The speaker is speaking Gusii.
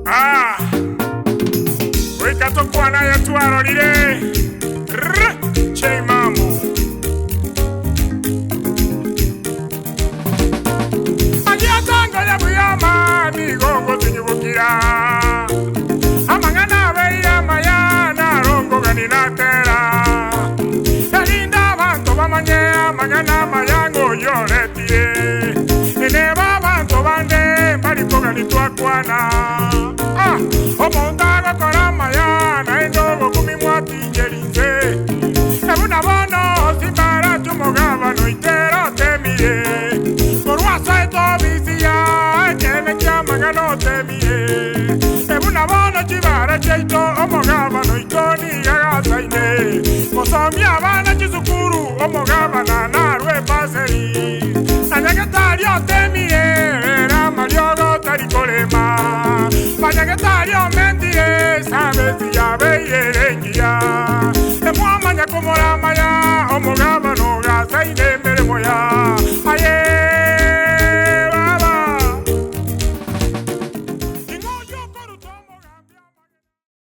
Ah, goika tokwana aya twarorire. Rr, J Mambo. Agiatangoya buya amani gogotunyugukira. Amang'ana abeire amaya narongogani natera. Erinde abanto bamanye amang'ana amaya ng'oyoretie. Eneba abanto bande mbarikogani twakwana. Ah, omonto agokora amaya naende ogokumi mwatincheri inse. Ebuna bono simbarache omogabano oitera otemire. Korwa ase etobisi ya ekeene ki'amang'ana otemire. Ebuna bono chibara chiaito omogabano oito niga agasaine. Gosomia abana chisukuru omogabana narwe ebaseri. Na nyagetari otemire ere amariogo tari korema. Banyagetari omentire esabesi yabeire ere engiya. Emwamanya komoramaya omogabano ogasaine emeremo ya.